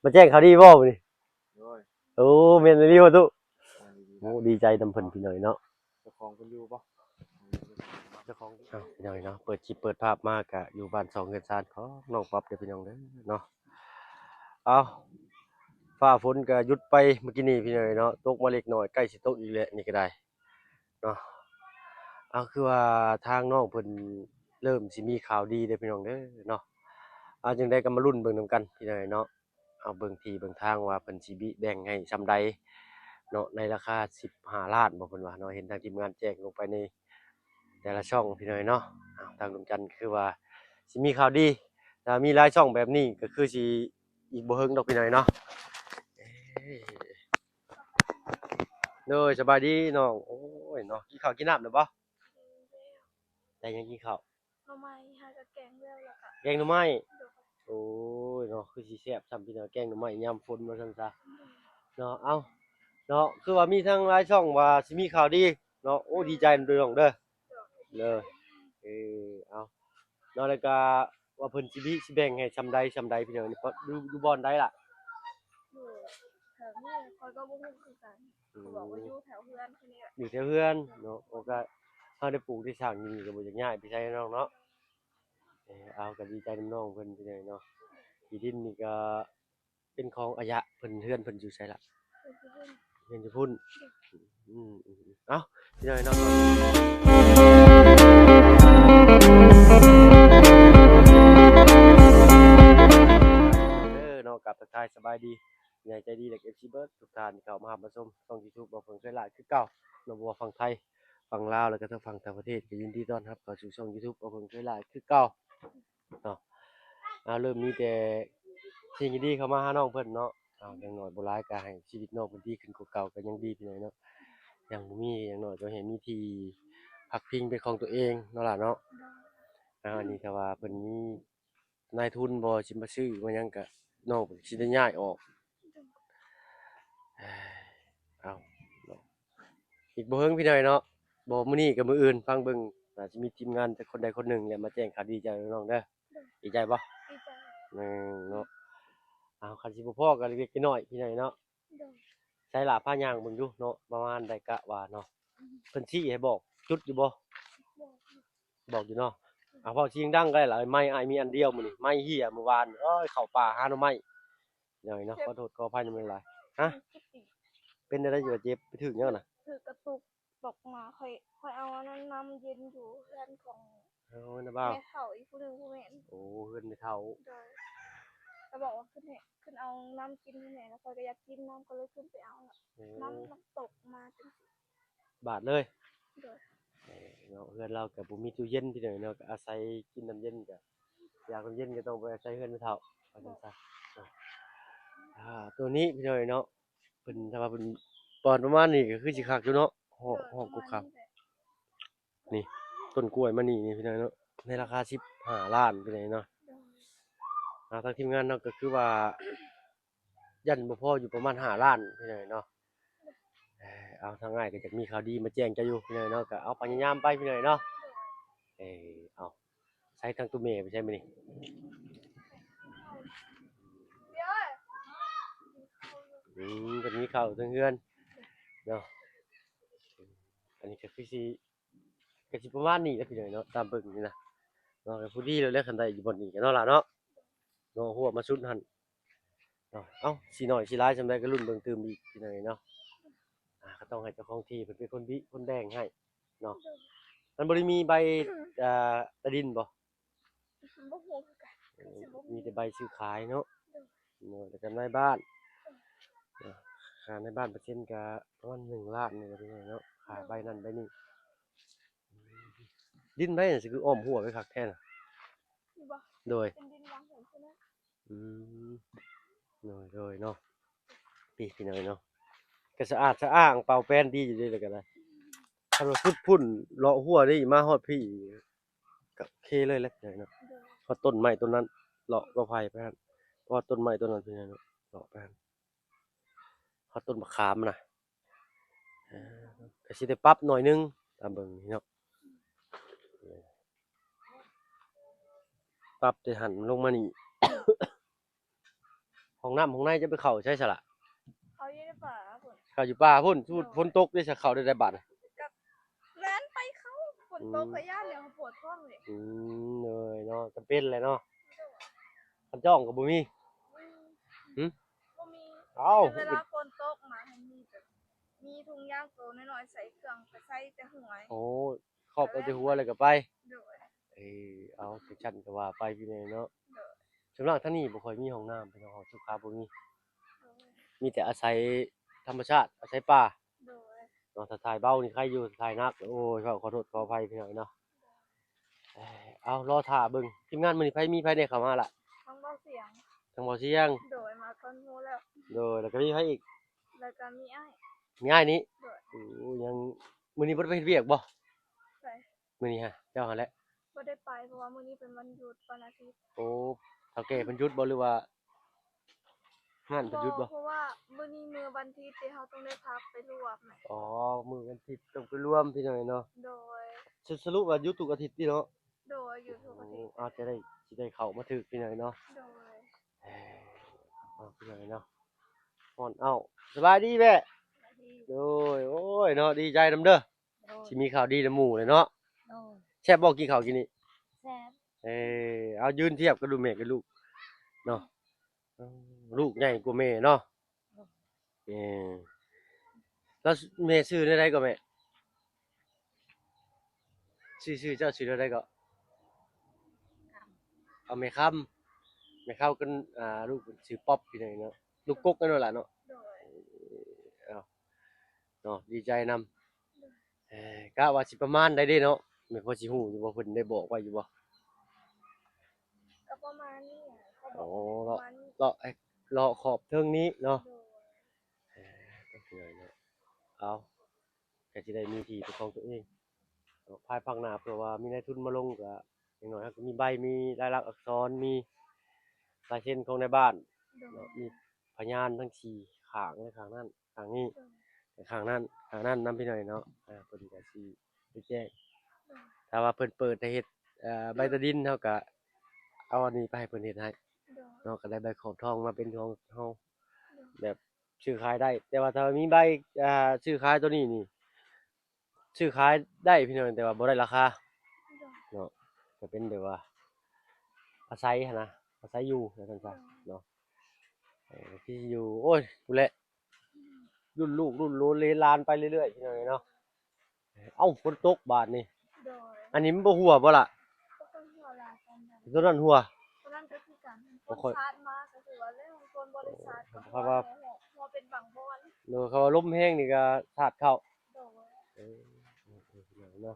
ມາແຈ້ງຂ່າວດີບໍ່ມື້ນີ້? ໂດຍ ໂອ້ ແມ່ນອີ່ຫຼີບໍ່ຕຸ? ໂອ້ ດີໃຈນຳເພິ່ນພີ່ນ້ອງເນາະ. ເຈົ້າຂອງເພິ່ນຢູ່ບໍ່? ເຈົ້າຂອງ ເອົາ ພີ່ນ້ອງເນາະ ເປີດຄລິບເປີດພາບມາກະຢູ່ບ້ານຊ່ອງເຮືອນຊານຂອງນ້ອງປັອບເດີພີ່ນ້ອງເດີເນາະ. ເອົາ ຟ້າຝົນກະຢຸດໄປມື້ກີ້ນີ້ພີ່ນ້ອງເນາະ ຕົກມາເລັກນ້ອຍ ໃກ້ຊິຕົກອີກແລ້ວນີ້ກະໄດ້ເນາະ. ເອົາ ຄືວ່າທາງນ້ອງເພິ່ນເລີ່ມຊິມີຂ່າວດີເດີພີ່ນ້ອງເດີເນາະ. ເອົາ ຈັ່ງໃດກະມາລຸ້ນເບິ່ງນຳກັນພີ່ນ້ອງເນາະ. ເອົາ ເບິ່ງທີ່ເບິ່ງທາງວ່າເພິ່ນຊິແບ່ງໃຫ້ຊ່ຳໃດເນາະ ໃນລາຄາສິບຫ້າລ້ານບໍ່ເພິ່ນວ່າເນາະ. ເຫັນທາງທີມງານແຈ້ງລົງໄປໃນແຕ່ລະຊ່ອງພີ່ນ້ອງເນາະ. ເອົາ ທາງດວງຈັນຄືວ່າຊິມີຂ່າວດີ ຖ້າມີຫຼາຍຊ່ອງແບບນີ້ກະຄືຊິອີກບໍ່ເຫິງດອກພີ່ນ້ອງເນາະ. ໂດຍ ສະບາຍດີນ້ອງ. ໂອ້ຍເນາະ ກິນເຂົ້າກິນນ້ຳແລ້ວບໍ່? ໄດ້ຫຍັງກິນເຂົ້າ? ໜໍ່ໄມ້ ຫາກະແກງແລ້ວ ແລ້ວກະ ແກງໜໍ່ໄມ້. ໂດຍ ໂອ້ຍເນາະ ຄືຊິແຊບຊ່ຳພີ່ນ້ອງ ແກງໜໍ່ໄມ້ຍາມຝົນວ່າຊັ້ນຊະເນາະ. ເອົາເນາະ ຄືວ່າມີທັງຫຼາຍຊ່ອງວ່າຊິມີຂ່າວດີເນາະ. ໂອ້ ດີໃຈນຳເດີນ້ອງເດີ. ໂດຍ ເດີ ເອີ ເອົາເນາະ ແລ້ວກະວ່າເພິ່ນຊິແບ່ງ ຊິແບ່ງໃຫ້ຊ່ຳໃດຊ່ຳໃດພີ່ນ້ອງ ຢູ່ ຢູ່ບ່ອນໃດລະ? ຢູ່ແຖວນີ້ຂ້ອຍກະບໍ່ຮູ້ຄືກັນ. ອືມ ເຂົາບອກວ່າຢູ່ແຖວເຮືອນແຄ່ນີ້ແຫຼະ. ຢູ່ແຖວເຮືອນເນາະ. ໂອ້ ກະເຮົາໄດ້ປູກໄດ້ສ້າງຢູ່ນີ້ກະບໍ່ຢາກຍ້າຍໄປໃສເນາະ. ເອີ ເອົາ ກະດີໃຈນຳນ້ອງເພິ່ນພີ່ນ້ອງເນາະ. ທີ່ດິນນີ້ກະເປັນຂອງອາຍະເພິ່ນ. ເຮືອນເພິ່ນຢູ່ໃສລະ? ເຮືອນຢູ່ພຸ້ນ ເຮືອນຢູ່ພຸ້ນ. ອືມ ເອົາ ພີ່ນ້ອງເນາະ ເດີເນາະ ກາບທັກທາຍສະບາຍດີ ໃຫຍ່ໃຈດີ ແລະ ເອັຟຊີ ເບິດທຸກທ່ານທີ່ເຂົ້າມາຮັບມາຊົມຊ່ອງຢູທູບ ບໍ່ເພິ່ງເຄີຍຫຼ້າຍຄືເກົ່າເນາະ. ບໍ່ວ່າຝັ່ງໄທ ຝັ່ງລາວ ແລະກະທັງຝັ່ງຕ່າງປະເທດ ກະຍິນດີຕ້ອນຮັບເຂົ້າສູ່ຊ່ອງຢູທູບ ບໍ່ເພິ່ງເຄີຍຫຼ້າຍຄືເກົ່າເນາະ. ເອົາ ເລີ່ມມີແຕ່ສິ່ງດີໆເຂົ້າມາຫານ້ອງເພິ່ນເນາະ. ເອົາ ຢ່າງໜ້ອຍບໍ່ຫຼາຍກະໃຫ້ຊີວິດນ້ອງເພິ່ນດີຂຶ້ນກວ່າເກົ່າກະຍັງດີພີ່ນ້ອງເນາະ. ຍັງບໍ່ມີຫຍັງເນາະ ກະໃຫ້ມີທີ່ພັກພິງເປັນຂອງຕົວເອງເນາະຫຼານເນາະ. ເອົາ ອັນນີ້ຖ້າວ່າເພິ່ນມີ ນາຍທຶນບໍ່ຊິມາຊື້ມາຫຍັງກະ ນ້ອງຊິໄດ້ຍ້າຍອອກ. ເອົາເນາະ ອີກບໍ່ເຫິງພີ່ນ້ອງເນາະ ບໍ່ມື້ນີ້ກະມື້ອື່ນ ຟັງເບິ່ງ ອາດຊິມີທີມງານຈັກຄົນໃດຄົນໜຶ່ງແຫຼະມາແຈ້ງຂ່າວດີໃຈນ້ອງເດີ. ໂດຍ ດີໃຈບໍ່? ດີໃຈ ເນາະ. ເອົາ ຄັນຊິບໍ່ພໍກະເລັກໆນ້ອຍໆ ພີ່ນ້ອງເນາະ. ໂດຍ ໃສລະ ພາຍ່າງເບິ່ງຢູ່ເນາະ ປະມານໃດກະວ່າເນາະ. ອືມ ເພິ່ນຊີ້ໃຫ້ບອກຈຸດຢູ່ບໍ່? ບອກຢູ່ ບອກຢູ່ເນາະ. ອືມ ເອົາ ເວົ້າສຽງດັງກະໄດ້ລະ ໄມອ້າຍມີອັນດຽວມື້ນີ້ ໄມເຫຍມື້ວານ. ໂອ້ຍ ເຂົ້າປ່າຫາໜໍ່ໄມ້ ເນາະ. ຂໍໂທດຂໍອະໄພນຳຫຼາຍໆ. ຮະ? ເຈັບຕີນ ເປັນແນວໃດຢູ່ວ່າເຈັບ? ໄປຖືກຫຍັງນະ? ຖືກກະຕຸກ ຕອກມາ ຂ້ອຍ ຂ້ອຍເອົາອັນນັ້ນ ນ້ຳເຢັນຢູ່ເຮືອນຂອງ ເອົານະບ່າວ ແມ່ເຖົ້າອີກຜູ້ໜຶ່ງ ຜູ້ແມ່ນ ໂອ້ ເຮືອນແມ່ເຖົ້າ. ໂດຍ ລາວບອກວ່າຂຶ້ນໃຫ້ ຂຶ້ນເອົານ້ຳກິນໃຫ້ແມ່ ລະຂ້ອຍກະຢາກກິນນ້ຳ ກະເລີຍຂຶ້ນໄປເອົາ ລະ ໂອ້ ນ້ຳມັນຕົກມາຈັ່ງຊີ້ ບາດເລີຍ. ໂດຍ ເອີ ເນາະ ເຮືອນລາວກະບໍ່ມີຕູ້ເຢັນພີ່ນ້ອງເນາະ ກະອາໄສກິນນ້ຳເຢັນ ກະຢາກນ້ຳເຢັນກະຕ້ອງໄປອາໄສເຮືອນແມ່ເຖົ້າ ວ່າຊັ້ນຊະ. ໂຕນີ້ພີ່ນ້ອງເນາະ ເພິ່ນ ຖ້າວ່າເພິ່ນປ່ອນປະມານນີ້ກະຄືຊິຄັກຢູ່ເນາະ. ຮອກ ຮອກກົກຂາວ ນີ້ ຕົ້ນກ້ວຍມະນີນີ້ພີ່ນ້ອງເນາະ ໃນລາຄາສິບຫ້າລ້ານພີ່ນ້ອງເນາະ. ໂດຍ ທາງທີມງານເຮົາກະຄືວ່າຢ້ານບໍ່ພໍຢູ່ປະມານຫ້າລ້ານພີ່ນ້ອງເນາະ. ເອົາ ທາງອ້າຍກະຢາກມີຂ່າວດີມາແຈ້ງເຈົ້າຢູ່ພີ່ນ້ອງເນາະ ກະເອົາພະຍາຍາມໄປພີ່ນ້ອງເນາະ. ເອີ ເອົາ ໃສທາງໂຕແມ່ໄປໃສມື້ນີ້? ອືມ ເພິ່ນມີເຂົ້າທາງເຮືອນເນາະ. ອັນນີ້ກະຄືຊິ ກະຊິປະມານນີ້ແຫຼະພີ່ນ້ອງເນາະ ຕາມເບິ່ງນີ້ນະເນາະ. ກະພໍດີແລ້ວແຫຼະ ຄັນໄດ້ຢູ່ບ່ອນນີ້ກະເນາະຫຼານເນາະ ເນາະ ຫົວມາສຸດຫັ້ນເນາະ. ເອົ້າ ຊິໜ້ອຍຊິຫຼາຍສ່ຳໃດກະລຸ້ນເບິ່ງຕື່ມອີກພີ່ນ້ອງເນາະ. ອາ ກະຕ້ອງໃຫ້ເຈົ້າຂອງທີ່ເພິ່ນເປັນຄົນບີບຄົນແບ່ງໃຫ້ເນາະ. ມັນບໍ່ໄດ້ມີໃບ ອາ ຕາດິນບໍ່? ບໍ່ຮູ້ຄືກັນ ເອີ ມີແຕ່ໃບຊື້ຂາຍເນາະ. ໂດຍ ແລ້ວກະນາຍບ້ານ ເອີ ຄ່ານາຍບ້ານເປີເຊັນກະປະມານໜຶ່ງລ້ານນີ້ແຫຼະພີ່ນ້ອງເນາະ ຄ່າໃບນັ້ນໃບນີ້. ດິນໃຜນະ ຄືອ້ອມຮົ້ວໄວ້ຄັກແທ້ນະ? ນີ້ບໍ່? ໂດຍ ເປັນດິນວາງຫົວພຸ້ນນະ. ອືມ ໂດຍ ໂດຍເນາະ. ນີ້ພີ່ນ້ອງເນາະ ກະສະອາດສະອ້າງ ເປົ່າແປນດີຢູ່ເດ້ ລະກະໄດ້. ຄັນວ່າສຸດພຸ້ນເລາະຮົ້ວນີ້ມາຮອດພີ້ ກະໂອເຄເລີຍແຫຼະພີ່ນ້ອງເນາະ. ໂດຍ ຮອດຕົ້ນໄມ້ຕົ້ນນັ້ນ ເລາະກໍໄຜ່ໄປຫັ້ນ ຮອດຕົ້ນໄມ້ຕົ້ນນັ້ນພີ່ນ້ອງເນາະ ເລາະໄປຫັ້ນ ຮອດຕົ້ນບັກຂາມນະ. ເອີ ກະຊິໄດ້ປັບໜ້ອຍໜຶ່ງ ຕາມເບິ່ງນີ້ເນາະ ປັບແຕ່ຫັ້ນລົງມານີ້. ຫ້ອງນ້ຳຫ້ອງໃນຈະໄປເຂົ້າໃສຊະລະ? ເຂົາຢູ່ໃນປ່າພຸ້ນ. ເຂົ້າຢູ່ປ່າພຸ້ນ. ໂດຍ. ຝົນຕົກເດ້ ຊະເຂົ້າໄດ້ໃດບາດນີ້? ກໍແລ່ນໄປເຂົ້າ. ຝົນຕົກ ອືມ ກໍຢ້ານແລ້ວ ປວດທ້ອງເດ້. ອືມ ໂດຍເນາະ ຈຳເປັນແຫຼະເນາະ. ໂດຍ. ຄັນຈ້ອງກໍບໍ່ມີ. ອືມ. ຫຶ? ບໍ່ມີ. ເອົ້າ ແຕ່ເວລາຝົນຕົກມາ ມັນມີແບບ ມີຖົງຢາງໂຕນ້ອຍໆ ໃສ່ເຄື່ອງໄປໃສ່ແຕ່ຫ້ວຍ. ໂອ້ ຄອບເອົາແຕ່ຫົວແລ້ວກໍໄປ. ໂດຍ. ເອີ ເອົາ ຈັ່ງຊັ້ນກໍວ່າໄປພີ່ນ້ອງເນາະ. ໂດຍ. ສ່ວນມາກທາງນີ້ບໍ່ຄ່ອຍມີຫ້ອງນ້ຳພີ່ນ້ອງ ຫ້ອງສຸຂາບໍ່ມີ. ໂດຍ. ມີແຕ່ອາໄສທຳມະຊາດ ອາໄສປ່າ. ໂດຍ. ເນາະ ຖ້າຖ່າຍເບົານີ້ໃຄຢູ່ ຖ້າຖ່າຍໜັກ ໂອ້ຍ ເວົ້າຂໍໂທດຂໍອະໄພພີ່ນ້ອງເນາະ. ເອີ ເອົາ ລໍຖ້າເບິ່ງ ທີມງານມື້ນີ້ໃຜ ມີໃຜແດ່ເຂົ້າມາລະ? ທັງເບົາສຽງ. ທັງເບົາສຽງ. ໂດຍ ມາກ່ອນໝູ່ແລ້ວ. ໂດຍ ແລ້ວກໍມີໃຜອີກ? ແລ້ວກໍມີອ້າຍ. ມີອ້າຍນີ້? ໂດຍ. ໂອ້ ຍັງ ມື້ນີ້ບໍ່ໄດ້ໄປເຮັດວຽກບໍ່? ໃສ? ມື້ນີ້ຫະ ເຈົ້າຫັ້ນແຫຼະ. ບໍ່ໄດ້ໄປ ເພາະວ່າມື້ນີ້ເປັນວັນຢຸດ ວັນອາທິດ. ໂອ້ ເຖົ້າແກ່ເພິ່ນຢຸດບໍ່ ຫຼືວ່າຮ້ານເພິ່ນຢຸດບໍ່? ບໍ່ ເພາະວ່າມື້ນີ້ມື້ວັນທິດ ທີ່ເຮົາຕ້ອງໄດ້ພັກໄປລວມ. ອໍ ມື້ວັນທິດຕ້ອງໄປລວມພີ່ນ້ອງເນາະ. ໂດຍ. ສະ ສະຫຼຸບວ່າຢຸດທຸກອາທິດຕິເນາະ? ໂດຍ ຢຸດທຸກອາທິດ. ໂອ້ ອາດຈະໄດ້ ຊິໄດ້ເຂົ້າມາຖືກພີ່ນ້ອງເນາະ. ໂດຍ. ເອົາ ພີ່ນ້ອງເນາະ ຮ້ອນ. ເອົ້າ ສະບາຍດີແມ່. ສະບາຍດີ. ໂດຍ. ໂອ້ຍເນາະ ດີໃຈນຳເດີ. ໂດຍ. ຊິມີຂ່າວດີນຳໝູ່ເລີຍເນາະ. ໂດຍ. ແຊບບໍ່ ກິນເຂົ້າກິນນີ້? ແຊບ. ເອີ ເອົາ ຢືນທຽບກັບດູແມ່ກັບລູກເນາະ. ລູກໃຫຍ່ກວ່າແມ່ເນາະ. ໂດຍ. ເອີ ແລ້ວແມ່ຊື່ແນວໃດກໍແມ່? ຊື່ ຊື່ເຈົ້າຊື່ແນວໃດກໍ? ຄຳ. ເອົາ ແມ່ຄຳ. ແມ່ຄຳກັບ ອ່າ ລູກຊື່ປັອບພີ່ນ້ອງເນາະ. ລູກກົກນັ້ນແຫຼະເນາະ. ໂດຍ. ເອີ ເອົາ ເນາະ ດີໃຈນຳ. ໂດຍ. ເອີ ກະວ່າຊິປະມານໃດເດ້ເນາະ ແມ່ນພໍຊິຮູ້ຢູ່ບໍ່ ເພິ່ນໄດ້ບອກໄວ້ຢູ່ບໍ່? ກໍປະມານນີ້ແຫຼະ. ເຂົາບອກ ໂອ້ ປະມານນີ້ ເລາະ ເລາະ ເລາະຂອບເທິງນີ້ເນາະ. ໂດຍ. ເອີ ກໍຄືເນາະ ເອົາ ກໍຊິໄດ້ມີທີ່ເປັນຂອງຕົວເອງເນາະ ພາຍພາກໜ້າ ເພື່ອວ່າມີນາຍທຶນມາລົງ ກໍຢ່າງໜ້ອຍເຮົາກໍມີໃບ ມີລາຍລັກອັກສອນ ມີລາຍເຊັນຂອງນາຍບ້ານ. ໂດຍ. ເນາະ ມີພະຍານທັງສີ່ຂ້າງເລີຍ ຂ້າງນັ້ນ ຂ້າງນີ້ ໂດຍ ແລະ ຂ້າງນັ້ນ ຂ້າງນັ້ນນຳພີ່ນ້ອງເນາະ. ອ່າ ເພິ່ນກໍຊິໄປແຈ້ງ. ໂດຍ. ຖ້າວ່າເພິ່ນເປີດໃຫ້ເຮັດ ເອີ ໃບຕາດິນ ເຮົາກໍເອົາອັນນີ້ໄປໃຫ້ເພິ່ນເຮັດໃຫ້. ໂດຍ. ເນາະ ກໍໄດ້ໃບຂອບທອງມາເປັນຂອງເຮົາ. ໂດຍ. ແບບຊື້ຂາຍໄດ້ ແຕ່ວ່າຖ້າມີໃບ ອ່າ ຊື້ຂາຍຕົວນີ້ນີ້ ຊື້ຂາຍໄດ້ພີ່ນ້ອງ ແຕ່ວ່າບໍ່ໄດ້ລາຄາ. ໂດຍ. ເນາະ ກໍເປັນແບບວ່າອາໄສຫັ້ນນະ ອາໄສຢູ່ວ່າຊັ້ນຊະ. ໂດຍ. ເນາະ ເອີ ທີ່ຢູ່ ໂອ້ຍ ພຸ້ນແຫຼະ ລຸ້ນລູກລຸ້ນຫຼານໄປເລື້ອຍໆ ພີ່ນ້ອງເອີຍເນາະ. ເອົ້າ ຝົນຕົກບາດນີ້. ໂດຍ. ອັນນີ້ມັນບໍ່ຮົ່ວບໍ່ລະ? ບໍ່ຄ່ອຍຮົ່ວຫຼາຍປານໃດ. ຕົວນັ້ນຮົ່ວ? ຕົວນັ້ນກໍຄືກັນ ຝົນສາດມາກໍຖືວ່າແລ້ວ ຝົນບໍ່ໄດ້ສາດກໍຮົ່ວ ເພາະວ່າຮົ່ວເປັນບາງບ່ອນ. ໂດຍ ເພາະວ່າລົມແຮງນີ້ກໍສາດເຂົ້າ. ໂດຍ. ເອີ ເນາະ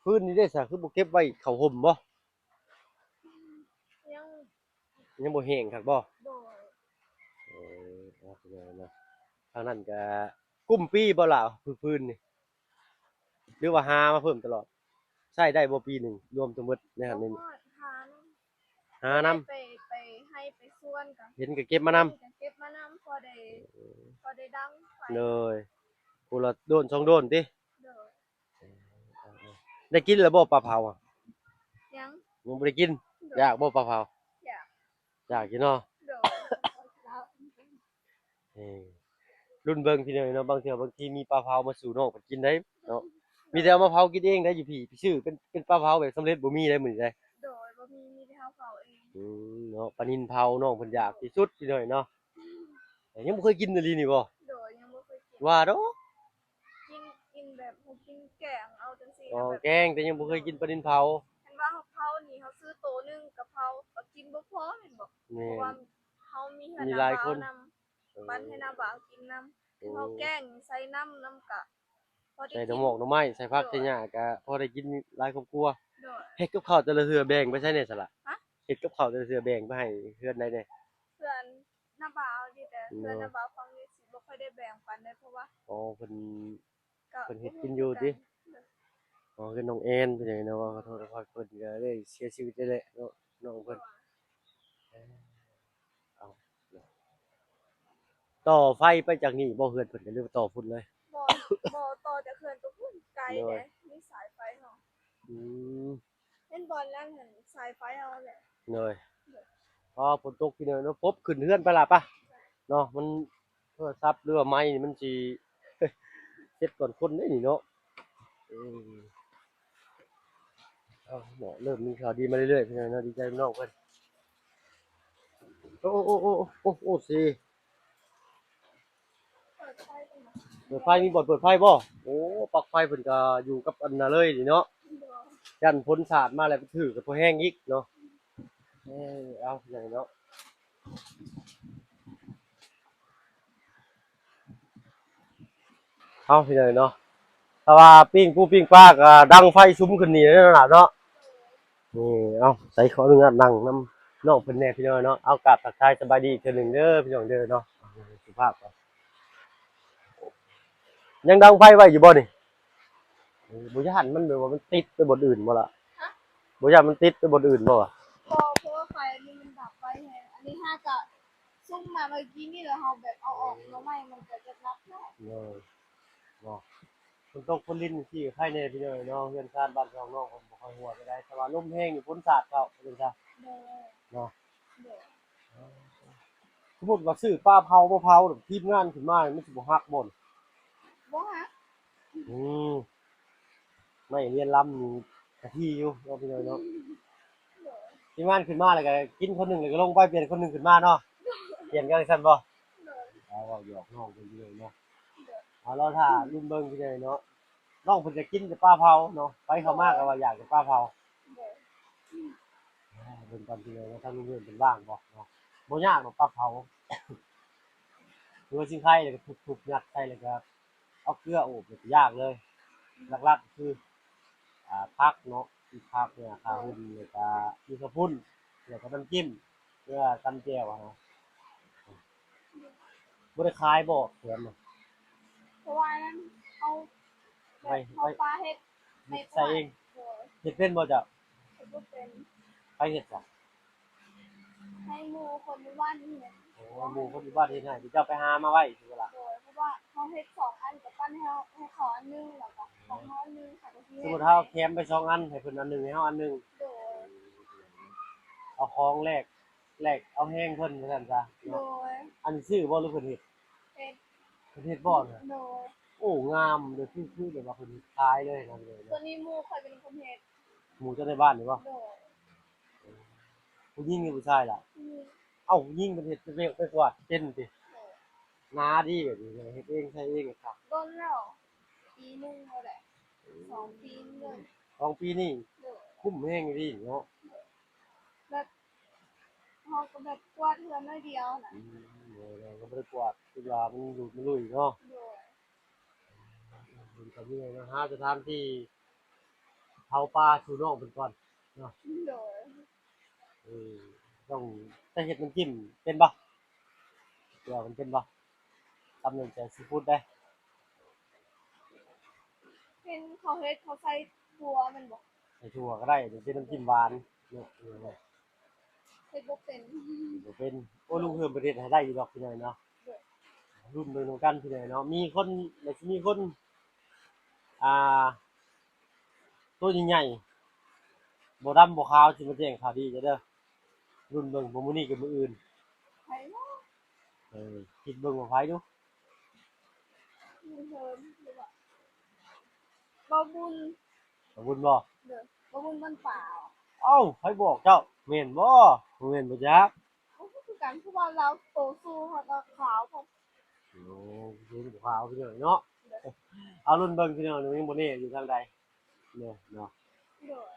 ຟືນນີ້ເດ້ຊະ ຄືບໍ່ເກັບໄວ້ເຂົ້າຮົ່ມບໍ່? ຍັງ ຍັງບໍ່ແຫ້ງຄັກບໍ່? ໂດຍ. ເອີ ເອົາເນາະ ທາງນັ້ນກະກຸ້ມປີບໍ່ລະ ຟືນນີ້ ຫຼືວ່າຫາມາເພີ່ມຕະຫຼອດ? ໃຊ້ໄດ້ບໍ່ປີໜຶ່ງ ລວມທັງໝົດໃນຫັ້ນນີ້? ບໍ່ຮອດ ຫານຳ ຫານຳ ໄປ ໄປໄຮ່ໄປສວນກະ ເຫັນກະເກັບມານຳ ເຫັນກະເກັບມານຳ ພໍໄດ້ ເອີ ພໍໄດ້ດັງໄຟ. ໂດຍ. ຜູ້ລະໂດນສອງໂດນຕິ? ໂດຍ. ໄດ້ກິນແລ້ວບໍ່ປາເຜົາ? ຍັງ ຍັງບໍ່ໄດ້ກິນ. ໂດຍ. ຢາກບໍ່ປາເຜົາ? ຢາກ ຢາກຢູ່ເນາະ. ໂດຍ. ເອີ ລຸ້ນເບິ່ງພີ່ນ້ອງເນາະ ບາງເທື່ອບາງທີມີປາເຜົາມາສູ່ນ້ອງເພິ່ນກິນໄດ໋ເນາະ. ມີແຕ່ເອົາມາເຜົາກິນເອງໄດ໋ ຢູ່ພີ້ໄປຊື້ເປັນ ເປັນປາເຜົາແບບສຳເລັດບໍ່ມີໄດ໋ມື້ນີ້ໄດ໋. ໂດຍ. ບໍ່ມີ ມີແຕ່ເຮົາເຜົາເອງ. ອືມ ເນາະ ປານິນເຜົາ ນ້ອງເພິ່ນຢາກທີ່ສຸດພີ່ນ້ອງເນາະ. ຍັງບໍ່ເຄີຍກິນອີ່ຫຼີນີ້ບໍ່? ໂດຍ ຍັງບໍ່ເຄີຍກິນ. ວ່າດອກ ກິນ ກິນແບບ ກິນແກງເອົາຈັ່ງຊີ້. ອໍ ແບບແກງ ແຕ່ຍັງບໍ່ເຄີຍກິນປານິນເຜົາ. ຄັນວ່າເຮົາເຜົານີ້ ເຮົາຊື້ໂຕໜຶ່ງກະເຜົາ ກໍກິນບໍ່ພໍແມ່ນບໍ່? ແມ່ນ. ເພາະວ່າເຮົາມີ ມີຫຼາຍຄົນນຳ ເອີ ປັນໃຫ້ນ້າບ່າວກິນນຳ. ໂອ້ ເຮົາແກງໃສ່ນ້ຳນຳກະ ພໍໄດ້ກິນ ໃສ່ໜໍ່ໝອກໜໍ່ໄມ້ ໃສ່ຜັກ ໂດຍ ໃສ່ຫຍ້າ ກະພໍໄດ້ກິນຫຼາຍຄອບຄົວ. ໂດຍ. ເຮັດກັບເຂົ້າແຕ່ລະເທື່ອແບ່ງໄປໃສແດ່ຊະລະ? ຮະ? ເຮັດກັບເຂົ້າແຕ່ລະເທື່ອແບ່ງໄປໃຫ້ເຮືອນໃດແດ່? ເພື່ອນນ້າບ່າວນີ້ແຫຼະ. ໂດຍ. ເພື່ອນນ້າບ່າວຝັ່ງນີ້ຊິບໍ່ຄ່ອຍໄດ້ແບ່ງປານໃດ ເພາະວ່າ ອໍ ເພິ່ນ ເພິ່ນເຮັດກິນຢູ່ຕິ? ໂດຍ. ອໍ ຄືນ້ອງແອນເປັນຫຍັງເນາະ ຂໍໂທດຂໍອະໄພ ເພິ່ນກໍໄດ້ເສຍຊີວິດໄດ້ແຫຼະເນາະ ນ້ອງເພິ່ນ. ໂດຍ. ເອີ ເອົາ ຕໍ່ໄຟໄປຈາກນີ້ບໍ່ ເຮືອນເພິ່ນ ຫຼືວ່າຕໍ່ພຸ້ນເລີຍ? ບໍ່ ບໍ່ ຕໍ່ຈາກເຮືອນໄປພຸ້ນ ໄກເດ້. ໂດຍ. ມີສາຍໄຟເຮົາ. ອືມ ເຫັນບ່ອນນັ້ນຫັ້ນ ສາຍໄຟເຮົາແຫຼະ. ໂດຍ. ໂດຍ. ອໍ ຝົນຕົກພີ່ນ້ອງເນາະ ປົບຂຶ້ນເຮືອນໄປລະປະເນາະ. ມັນໂທລະສັບ ຫຼືວ່າໄມນີ້ມັນຊິເຊັດກ່ອນຄົນເດ້ນີ້ເນາະ. ເອີ ເອົາເນາະ ເລີ່ມມີຂ່າວດີມາເລື້ອຍໆ ພີ່ນ້ອງເນາະ. ດີໃຈນຳນ້ອງເພິ່ນ. ໂອ້ ໂອ້ ໂອ້ ໂອ້ ໂອ້ ເຊ ເປີດໄຟ ມີບ່ອນເປີດໄຟບໍ່? ໂອ້ ປັກໄຟເພິ່ນກໍຢູ່ກັບອັນນັ້ນເລີຍນີ້ເນາະ. ຢ້ານຝົນສາດມາແລ້ວໄປຖືກກັບພໍແຮງອີກເນາະ. ເອີ ເອົາ ພີ່ນ້ອງເນາະ ເອົາ ພີ່ນ້ອງເນາະ. ຖ້າວ່າປີ້ງປູປີ້ງປາກໍດັງໄຟສຸມຂຶ້ນນີ້ແຫຼະເນາະ. ນີ້ ເອົາ ໃສ່ຂໍອະນຸຍາດນັ່ງນຳນ້ອງເພິ່ນແດ່ພີ່ນ້ອງເນາະ. ເອົາ ກາບທັກທາຍສະບາຍດີອີກເທື່ອໜຶ່ງເດີພີ່ນ້ອງເດີເນາະ. ສຸພາບກ່ອນ. ຍັງດັງໄຟໄວ້ຢູ່ບໍ່ນີ້? ເອີ ບໍ່ຢ້ານມັນແບບວ່າມັນຕິດໄປບ່ອນອື່ນບໍ່ລະ? ຮະ? ບໍ່ຢ້ານມັນຕິດໄປບ່ອນອື່ນບໍ່? ບໍ່ ເພາະວ່າໄຟອັນນີ້ມັນດັບໄວແຮງ. ອັນນີ້ຫາກະ ຊຸມມາເມື່ອກີ້ນີ້ແລ້ວ ເຮົາແບບເອົາອອກໜໍ່ໄມ້ ມັນກໍຈະໜັກແທ້. ເອີ ເນາະ ຝົນຕົກຝົນລິນຈັ່ງຊີ້ໄຄແດ່ພີ່ນ້ອງເນາະ. ເຮືອນຊານບ້ານຊ່ອງນ້ອງກໍບໍ່ຄ່ອຍຮົ່ວປານໃດ ແຕ່ວ່າລົມແຮງນີ້ຝົນສາດເຂົ້າວ່າຊັ້ນຊະ. ໂດຍ ເນາະ ໂດຍ. ສົມມຸດວ່າຊື້ປາເຜົາມາເຜົາ ທີມງານຂຶ້ນມາມັນຊິບໍ່ຫັກບໍ່? ບໍ່ຫັກ. ອືມ ໄມ້ເຮືອນລຳນີ້ກະທີ່ຢູ່ເນາະ ພີ່ນ້ອງເນາະ. ໂດຍ. ທີມງານຂຶ້ນມາແລ້ວກະກິນຄົນໜຶ່ງ ແລ້ວກະລົງໄປ ປ່ຽນຄົນໜຶ່ງຂຶ້ນມາເນາະ. ໂດຍ. ປ່ຽນກັນຊັ້ນບໍ່? ໂດຍ. ເອົາ ເວົ້າຫຍອກນ້ອງເພິ່ນຢູ່ເລີຍເນາະ. ໂດຍ. ເອົາ ລໍຖ້າລຸ້ນເບິ່ງພີ່ນ້ອງເນາະ. ນ້ອງເພິ່ນກະກິນແຕ່ປາເຜົາເນາະ. ໃຜເຂົ້າມາກະວ່າຢາກແຕ່ປາເຜົາ. ໂດຍ. ເບິ່ງກ່ອນພີ່ນ້ອງເນາະ ທາງລຸງເຮືອນເພິ່ນວ່າງບໍ່ເນາະ. ບໍ່ຍາກດອກປາເຜົາ ຫຼືວ່າຊິງໄຄ ແລ້ວກະທຸບໆ ຍັດໃສ່ ແລ້ວກະເອົາເກືອໂອບ ແລ້ວກະຍ່າງເລີຍ. ຫຼັກໆ ກະຄື ອ່າ ຜັກເນາະ ມີຜັກ ມີຂາຫຸ່ນ ແລ້ວກະມີເຂົ້າປຸ້ນ ແລ້ວກະນ້ຳຈິ້ມ ເພື່ອຕຳແຈ່ວຫັ້ນນະ. ບໍ່ໄດ້ຂາຍບໍ່ແຖມນະ? ເພາະວ່າອັນນັ້ນເຮົາແບບ ໄວ້ ເຮົາ ໄວ້ ປາເຮັດ ເຮັດໃສ່ເອງ. ໂດຍ. ເຮັດເປັນບໍ່ເຈົ້າ? ເຮັດບໍ່ເປັນ. ໃຜເຮັດຊະ? ໃຫ້ໝູ່ຄົນຢູ່ບ້ານເຮັດ. ໂອ້ ໝູ່ຄົນຢູ່ບ້ານເຮັດໃຫ້ ເຈົ້າໄປຫາມາໄວ້ຊິບໍ່ລະ? ໂດຍ. ເພາະວ່າເຮົາເຮັດສອງອັນ ກະປັ້ນໃຫ້ເຮົາ ໃຫ້ເຂົາອັນໜຶ່ງ ແລ້ວກະຂອງເຮົາອັນໜຶ່ງ ເຂົາກະຊິເຮັດ. ສົມມຸດເຮົາແຖມໄປສອງອັນ ໃຫ້ເພິ່ນອັນໜຶ່ງ ໃຫ້ເຮົາອັນໜຶ່ງ. ໂດຍ. ເອົາຂອງແລກ ແລກເອົາແຮງເພິ່ນວ່າຊັ້ນຊະ. ໂດຍ. ອັນນີ້ຊື້ບໍ່ ຫຼືເພິ່ນເຮັດ? ເຮັດ. ເພິ່ນເຮັດບໍ່ນະ? ໂດຍ. ໂອ້ ງາມເດີ ຄື ຄືແບບວ່າເພິ່ນເຮັດຂາຍເລີຍນະ. ໂດຍ. ໂຕນີ້ໝູ່ຂ້ອຍເປັນຄົນເຮັດ. ໝູ່ເຈົ້າໃນບ້ານນີ້ບໍ່? ໂດຍ. ຜູ້ຍິງຫຼືຜູ້ຊາຍລະ? ຜູ້ຍິງ. ເອົ້າ ຜູ້ຍິງເພິ່ນເຮັດ ໄປ ໄປກວາດເປັນຕິ? ໂດຍ. ໜາດີແບບນີ້ ເຮັດເອງໃຊ້ເອງກະຄັກ. ດົນແລ້ວ ປີໜຶ່ງແລ້ວແຫຼະ ສອງປີນີ້. ສອງປີນີ້? ໂດຍ. ຄຸ້ມແຮງອີ່ຫຼີເນາະ. ໂດຍ. ແບບ ເຮົາກະແບບກວາດເຮືອນໜ້ອຍດຽວນະ. ອືມ ໂດຍ ເຮົາກະບໍ່ໄດ້ກວາດ ຄິດວ່າມັນຫຼຸດມັນລຸຍເນາະ. ໂດຍ. ເປັນກະມີເນາະ ຫາສະຖານທີ່ເຜົາປາສູ່ນ້ອງເພິ່ນກ່ອນເນາະ. ໂດຍ. ເອີ ຕ້ອງ ແຕ່ເຮັດນ້ຳຈິ້ມເປັນບໍ່? ຕົວມັນເປັນບໍ່? ຕຳນ້ຳແຈ່ວຊີຟູດເດ້. ເຫັນເຂົາເຮັດ ເຂົາໃສ່ຖົ່ວແມ່ນບໍ່? ໃສ່ຖົ່ວກະໄດ້ ເປັນນ້ຳຈິ້ມຫວານເນາະ. ເຮັດບໍ່ເປັນ. ເຮັດບໍ່ເປັນ. ໂອ້ ລຸງເຮືອນເພິ່ນເຮັດໃຫ້ໄດ້ຢູ່ດອກພີ່ນ້ອງເນາະ. ໂດຍ. ລຸ້ນເບິ່ງນຳກັນພີ່ນ້ອງເນາະ. ມີຄົນ ແລະຊິມີຄົນ ອ່າ ໂຕໃຫຍ່ໆ ບໍ່ດຳບໍ່ຂາວ ຊິມາແຈ້ງຂ່າວດີເຈົ້າເດີ. ລຸ້ນເບິ່ງ ບໍ່ມື້ນີ້ກະມື້ອື່ນ. ໃຜເນາະ? ເອີ ຄິດເບິ່ງວ່າໃຜດູ. ລຸງເຮີມ ຫຼືວ່າ ບ່າວບຸນ. ບ່າວບຸນບໍ່? ໂດຍ. ບ່າວບຸນບ້ານປ່າ. ເອົ້າ ໃຜບອກເຈົ້າ? ແມ່ນບໍ່? ບໍ່ແມ່ນບໍ່ຈັກ. ເອົ້າ ຄືກັນ ເພາະວ່າລາວໂຕສູງ ແລ້ວກະຂາວ. ໂອ້ ສູງຂາວພີ່ນ້ອງເນາະ. ໂດຍ. ເອົາລຸ້ນເບິ່ງພີ່ນ້ອງ ຍັງບໍ່ແນ່ຢູ່ທາງໃດເນາະ ເນາະ. ໂດຍ.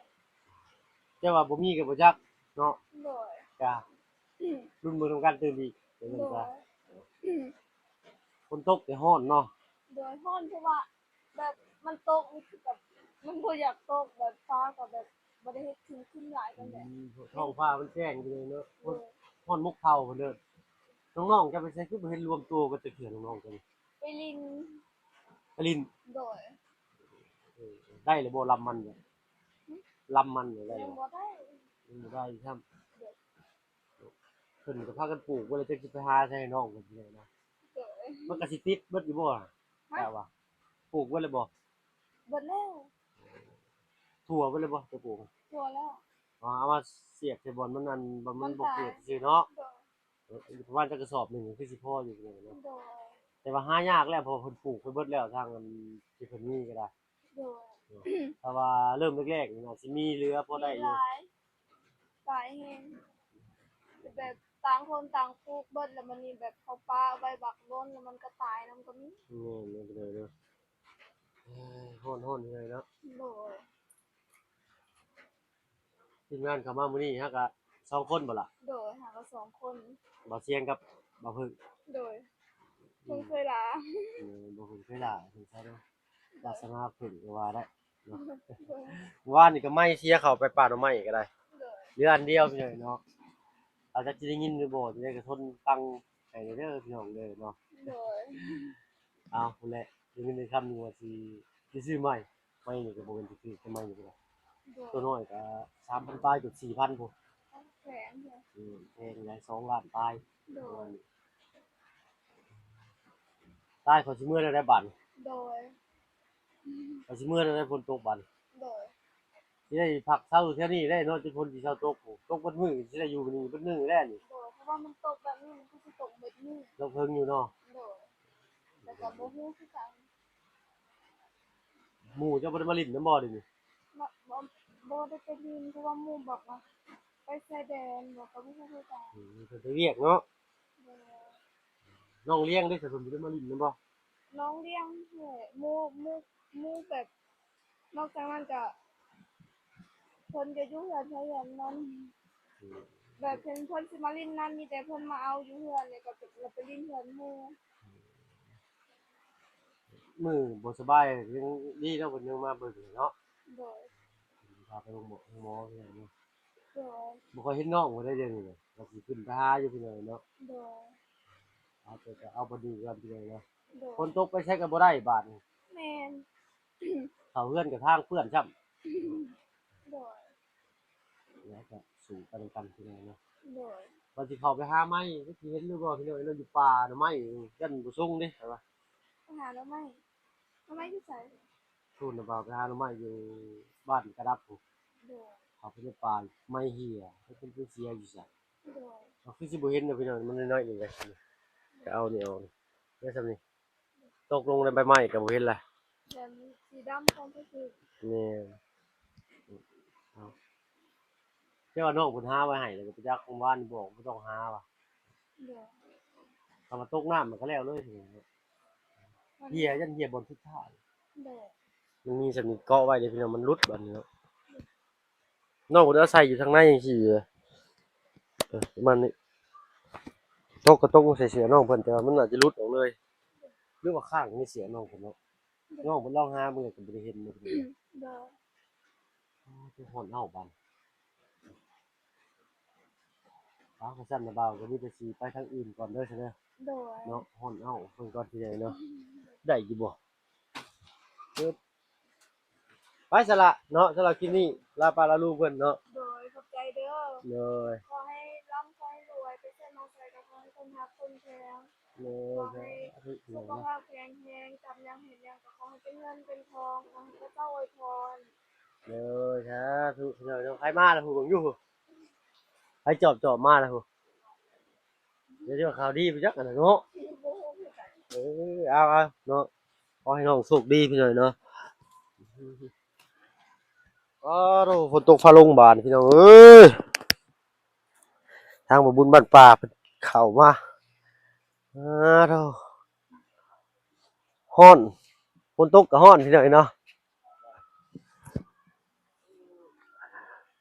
ແຕ່ວ່າບໍ່ມີກະບໍ່ຈັກເນາະ. ໂດຍ. ກະລຸ້ນເບິ່ງນຳກັນຕື່ມອີກ. ໂດຍ. ຝົນຕົກແຕ່ຮ້ອນເນາະ. ໂດຍ. ຮ້ອນ ເພາະວ່າ ແບບມັນຕົກ ມັນຄືແບບ ມັນບໍ່ຢາກຕົກ ແບບຟ້າກະແບບບໍ່ໄດ້ເຮັດຄຶ້ມໆຫຼາຍປານໃດ. ອືມ ທ້ອງຟ້າມັນແຈ້ງຢູ່ເລີຍເນາະ. ໂດຍ. ຮ້ອນໝົກເຜົາພຸ້ນເດີ. ນ້ອງໆ ເຈົ້າໄປໃສ ຄືບໍ່ເຫັນລວມໂຕກັນຈັກເທື່ອ ນ້ອງໆ ເຈົ້ານີ້? ໄປຫຼິ້ນ. ໄປຫຼິ້ນ? ໂດຍ. ເອີ ໄດ້ແລ້ວບໍ່ລຳມັນ? ຫຶ? ລຳມັນໄດ້ ຍັງບໍ່ໄດ້. ຍັງບໍ່ໄດ້ຊ້ຳ. ໂດຍ. ເພິ່ນກະພາກັນປູກເບິດແລ້ວ ຈັກຊິໄປຫາໃສໃຫ້ນ້ອງເພິ່ນແດ່ນະ. ໂດຍ. ມັນກະຊິຕິດເບິດຢູ່ບໍ່? ຮະ? ແຕ່ວ່າ ປູກເບິດແລ້ວບໍ່? ເບິດແລ້ວ. ທົ່ວເບິດແລ້ວບໍ່ ຈະປູກ? ທົ່ວແລ້ວ. ເ ເອົາມາສຽບໃສ່ບ່ອນມັນ ອັນ ບ່ອນມັນບໍ່ເກີດຊື່ເນາະ. ໂດຍ ເອີ ປະມານຈັກກະສອບໜຶ່ງຄືຊິພໍຢູ່ເນາະ. ໂດຍ ແຕ່ວ່າຫາຍາກແລ້ວ ເພາະວ່າເພິ່ນປູກໄປເບິດແລ້ວ ທາງອັນທີ່ເພິ່ນມີກໍໄດ້. ໂດຍ ເອີ ຖ້າວ່າເລີ່ມແລກໆນີ້ ອາດຊິມີເຫຼືອພໍໄດ້ຢູ່. ຫຼາຍ ຫຼາຍແຮງ ແບບຕ່າງຄົນຕ່າງປູກເບິດ ແລ້ວບັດນີ້ແບບເຂົາປະໄວ້ບັກດົນ ແລ້ວມັນກໍຕາຍນຳກໍມີ. ແມ່ນເດີ ເດີ ເອີ ຮ້ອນໆເລີຍເນາະ. ໂດຍ ທີມງານເຂົ້າມາມື້ນີ້ເຮົາກະສອງຄົນບໍ່ລະ? ໂດຍ ເຮົາກະສອງຄົນ ບ່າວຊຽງກັບບ່າວເພິ່ງ. ໂດຍ ເພິ່ງເຄີຍຫຼາ ເອີ ບໍ່ເພິ່ງເຄີຍຫຼາ ເພິ່ງເຄີຍເນາະ. ວາສະໜາເພິ່ງກໍວ່າໄດ້ເນາະ. ໂດຍ ວານນີ້ກໍໄມ້ເສຍ ເຂົ້າໄປປ່າໜໍ່ໄມ້ກໍໄດ້. ໂດຍ ເຫຼືອອັນດຽວພີ່ນ້ອງເນາະ. ອາດຈະໄດ້ຍິນຫຼືບໍ່ ຈັ່ງໃດກໍທົນຟັງໃຫ້ແດ່ເດີພີ່ນ້ອງເດີເນາະ. ໂດຍ ເອົາພຸ້ນແຫຼະ ໄດ້ຍິນໄດ້ຄຳຢູ່ວ່າຊິ ຊິຊື້ໃໝ່ ໄມ້ນີ້ກໍບໍ່ແມ່ນຖືກໆ ແຕ່ໄມ້ນີ້ກໍໄດ້. ໂດຍ ຕົວນ້ອຍກໍສາມພັນປາຍ ເກືອບສີ່ພັນພຸ້ນ. ແພງແທ້ ອືມ ແພງຫຼາຍ ສອງລ້ານປາຍ. ໂດຍ ຕາຍ ຂ້ອຍຊິເມືອແນວໃດບາດນີ້? ໂດຍ ຂ້ອຍຊິເມືອແນວໃດ ຝົນຕົກບາດນີ້? ໂດຍ ຊິໄດ້ພັກເຊົາຢູ່ແຖວນີ້ແຫຼະເນາະ ຈົນຝົນຊິເຊົາຕົກ. ໂອ້ ຕົກເບິດມື້ ຊິໄດ້ຢູ່ນີ້ເບິດມື້ແຫຼະນີ້. ໂດຍ ເພາະວ່າມັນຕົກແບບນີ້ ມັນກໍຊິຕົກເບິດມື້. ຕົກເຖິງຢູ່ເນາະ. ໂດຍ ແຕ່ກໍບໍ່ຮູ້ຄືກັນ. ໝູ່ເຈົ້າບໍ່ໄດ້ມາຫຼິ້ນນຳບໍ່ດຽວນີ້? ບໍ່ ບໍ່ ບໍ່ໄດ້ໄປຫຼິ້ນ ເພາະວ່າໝູ່ບອກວ່າໄປຊາຍແດນ ບອກກໍບໍ່ຮູ້ຄືກັນ. ອືມ ເພິ່ນໄປວຽກເນາະ. ໂດຍ ນ້ອງລ້ຽງເດ້ ເພິ່ນບໍ່ໄດ້ມາຫຼິ້ນນຳບໍ່? ນ້ອງລ້ຽງແຫຼະ ໝູ່ ໝູ່ ໝູ່ແບບ ນອກຈາກນັ້ນກະ ເພິ່ນກະຢູ່ເຮືອນໃຜເຮືອນມັນ. ອືມ ແບບເພິ່ນ ເພິ່ນຊິມາຫຼິ້ນນຳ ມີແຕ່ເພິ່ນມາເອົາຢູ່ເຮືອນ ແລ້ວກໍໄປ ແລ້ວໄປຫຼິ້ນເຮືອນໝູ່. ມື້ບໍ່ສະບາຍຍັງດີເນາະ ເພິ່ນຍັງມາເບິ່ງເນາະ. ໂດຍ ພາໄປໂຮງໝໍ ໂຮງໝໍເນາະ. ໂດຍ ບໍ່ຄ່ອຍເຫັນນ້ອງບໍ່ໄດ້ດຽວນີ້ນະ ວ່າຊິຂຶ້ນໄປຫາຢູ່ພີ່ນ້ອງເນາະ. ໂດຍ ເອົາ ແຕ່ກໍເອົາພໍດີກ່ອນພີ່ນ້ອງເນາະ. ໂດຍ ຝົນຕົກໄປໃສກໍບໍ່ໄດ້ບາດນີ້. ແມ່ນ ເຂົ້າເຮືອນກໍທາງເປື້ອນຊ້ຳ. ໂດຍ ແລ້ວກໍສູ້ໄປນຳກັນພີ່ນ້ອງເນາະ. ໂດຍ ວ່າຊິເຂົ້າໄປຫາໄມ້ ຈັກຊິເຫັນຫຼືບໍ່ພີ່ນ້ອງເນາະ ຢູ່ປ່າໜໍ່ໄມ້ ຢ້ານບໍ່ຊົງເດ້ ໄປຫາໜໍ່ໄມ້. ໜໍ່ໄມ້ຢູ່ໃສ? ພຸ້ນນະ ບ່າວໄປຫາໜໍ່ໄມ້ຢູ່ບ້ານກະດັບພຸ້ນ. ໂດຍ ເຂົ້າໄປໃນປ່າ ໄມ້ເຫ່ຍ ເປັນ ເປັນເສຍຢູ່ໃສ. ໂດຍ ເຮົາຄືຊິບໍ່ເຫັນເນາະພີ່ນ້ອງ ມັນນ້ອຍໆໜຶ່ງເດ້. ກໍເອົານີ້ອອກ ໄດ້ສ່ຳນີ້. ຕົກລົງໃນໃບໄມ້ກໍບໍ່ເຫັນລະ ແບບສີດຳຄວາມຮູ້ສຶກ. ແມ່ນ ເອົາ ແຕ່ວ່ານ້ອງເພິ່ນຫາໄວ້ໃຫ້ແລ້ວກໍໄປຈັກ ວານນີ້ບອກບໍ່ຕ້ອງຫາວ່າ. ໂດຍ ຖ້າວ່າຕົກນ້ຳມັນກໍແລ້ວເລີຍ. ເຫ່ຍ ຢ້ານເຫ່ຍບ່ອນສຸດທ້າຍ. ໂດຍ ມັນມີສ່ຳນີ້ເກາະໄວ້ເດ້ພີ່ນ້ອງ ມັນຫຼຸດບາດນີ້ເນາະ. ນ້ອງເພິ່ນອາໄສຢູ່ທາງໃນຈັ່ງຊີ້ ເອີ ປະມານນີ້. ຕົກກໍຕົກໃສ່ເສື້ອນ້ອງເພິ່ນ ແຕ່ວ່າມັນອາດຈະຫຼຸດອອກເລີຍ ຫຼືວ່າຄ້າງໃນເສື້ອນ້ອງເພິ່ນເນາະ. ໂດຍ ນ້ອງເພິ່ນລອງຫາເບິ່ງກໍບໍ່ໄດ້ເຫັນເນາະ. ໂດຍ ໂອ້ ຄືຮ້ອນເອົາບາດ. ເອົາ ຄັນຊັ້ນນະບ່າວ ກໍມີແຕ່ຊິໄປທາງອື່ນກ່ອນເດີຊະເດີ. ໂດຍ ເນາະ ຮ້ອນເອົາເບິ່ງກ່ອນ ຊິໄດ້ເນາະ. ໄດ້ຢູ່ບໍ່? ເອີ ໄປຊະລະເນາະ ສຳລັບຄລິບນີ້ ລາປ້າລາລຸງເພິ່ນເນາະ. ໂດຍ ຂອບໃຈເດີ. ໂດຍ ຂໍໃຫ້ລ່ຳ ຂໍໃຫ້ລວຍ ໄປໃສມາໃສກໍຂໍໃຫ້ຄົນຮັກຄົນແພງ. ໂດຍ ຂໍໃຫ້ສຸຂະພາບແຂງແຮງ ຈັບຫຍັງເຮັດຫຍັງກໍຂໍໃຫ້ເປັນເງິນເປັນທອງ ຂໍໃຫ້ພະເຈົ້າອວຍພອນ. ໂດຍ ສາທຸ. ໃຜມາລະຜູ້ເບິ່ງຢູ່ ໃຜຈອບໆມາລະຜູ້. ດຽວຊິວ່າຂ່າວດີໄປຈັກອັນນັ້ນເນາະ. ເອີ ເອົາໆເນາະ ຂໍໃຫ້ນ້ອງໂຊກດີພີ່ນ້ອງເນາະ. ອໍ ໂທ້ ຝົນຕົກຟ້າລົງບາດນີ້ພີ່ນ້ອງເອີຍ. ທາງບໍ່ບຸນບ້ານປ່າເພິ່ນເຂົ້າມາ. ອໍ ໂທ້ ຮ້ອນ ຝົນຕົກກໍຮ້ອນພີ່ນ້ອງເນາະ.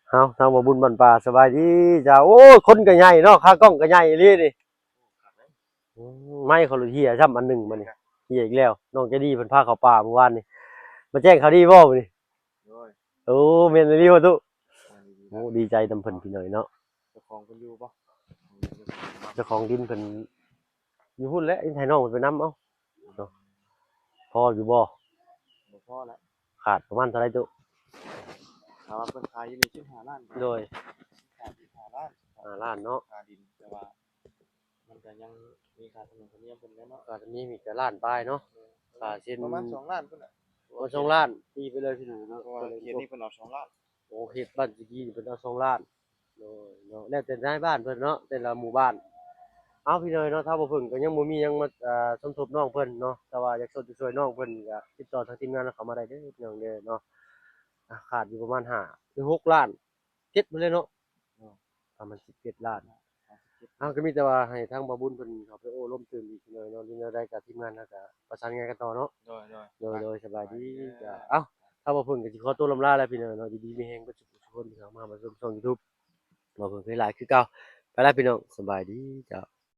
ເອົາ ທາງບໍ່ບຸນບ້ານປ່າ ສະບາຍດີຈ້າ. ໂອ້ຍ ຄົນກໍໃຫຍ່ເນາະ ຂາກ້ອງກໍໃຫຍ່ອີ່ຫຼີນີ້. ອືມ ໄມ້ເຂົາຫຼຸດເຫ່ຍຊ້ຳອັນໜຶ່ງ ບາດນີ້ເຫ່ຍອີກແລ້ວ. ນ້ອງໃຈດີເພິ່ນພາເຂົ້າປ່າມື້ວານນີ້ ມາແຈ້ງຂ່າວດີບໍ່ມື້ນີ້? ໂດຍ ໂອ້ ແມ່ນອີ່ຫຼີບໍ່ຕຸ? ແມ່ນອີ່ຫຼີ. ໂອ້ ດີໃຈນຳເພິ່ນພີ່ນ້ອງເນາະ. ເຈົ້າຂອງເພິ່ນຢູ່ບໍ່? ເຈົ້າຂອງດິນເພິ່ນຢູ່ພຸ້ນແຫຼະ ໃຫ້ນ້ອງເພິ່ນໄປນຳເອົາເນາະ. ພໍຢູ່ບໍ່? ບໍ່ພໍແຫຼະ. ຂາດປະມານເທົ່າໃດຕຸ? ຖ້າວ່າເພິ່ນຂາຍຢູ່ນີ້ສິບຫ້າລ້ານ. ໂດຍ ຂາຍສິບຫ້າລ້ານ. ຫ້າລ້ານເນາະ ຄ່າດິນ ແຕ່ວ່າມັນກໍຍັງມີຄ່າທຳນຽມເພິ່ນແຫຼະເນາະ. ຄ່າທຳນຽມອີກກໍລ້ານປາຍເນາະ. ແມ່ນ ຄ່າເຊັນປະມານສອງລ້ານພຸ້ນນະ. ປະມານສອງລ້ານ ຕີໄປເລີຍພີ່ນ້ອງເນາະ. ເພາະວ່າເຂດນີ້ເພິ່ນເອົາສອງລ້ານ. ເຂດບ້ານຈີກີນີ້ເພິ່ນເອົາສອງລ້ານ ໂດຍເນາະ ແລ້ວແຕ່ນາຍບ້ານເພິ່ນເນາະ ແຕ່ລະໝູ່ບ້ານ. ເອົາ ພີ່ນ້ອງເນາະ ທາງບ່າວເຜິ້ງກໍຍັງບໍ່ມີຫຍັງມາ ເອີ ສົມທົບນ້ອງເພິ່ນເນາະ ແຕ່ວ່າຢາກຊ່ວຍ ຊ່ວຍນ້ອງເພິ່ນກໍຕິດຕໍ່ທາງທີມງານເຮົາເຂົ້າມາໄດ້ເດີ ພີ່ນ້ອງເດີເນາະ. ອາ ຂາດຢູ່ປະມານຫ້າ ຫຼື ຫົກລ້ານ ເຈັດພຸ້ນແຫຼະເນາະ ເນາະ ປະມານສິບເຈັດລ້ານ. ເຮົາກໍມີແຕ່ວ່າໃຫ້ທາງບ່າວບຸນເພິ່ນເຂົ້າໄປໂອ້ລົມຕື່ມອີກໜ້ອຍເນາະ ຫຼືແນວໃດກໍທີມງານເຮົາກໍປະສານງານກັນຕໍ່ເນາະ. ໂດຍ ໂດຍ ໂດຍ ໂດຍ ສະບາຍດີ. ເຈົ້າ ເອົາ ທາງບ່າວເຜິ້ງກໍຊິຂໍຕົວລ່ຳລາແລ້ວ ພີ່ນ້ອງເນາະ ຢູ່ດີມີແຮງເບິດທຸກຄົນທີ່ເຂົ້າມາຮັບຊົມຊ່ອງຢູທູບ ບ່າວເຜິ້ງເຜີຍຫຼາຍຄືເກົ່າ. ໄປລະ ພີ່ນ້ອງ ສະບາຍດີ ເຈົ້າ.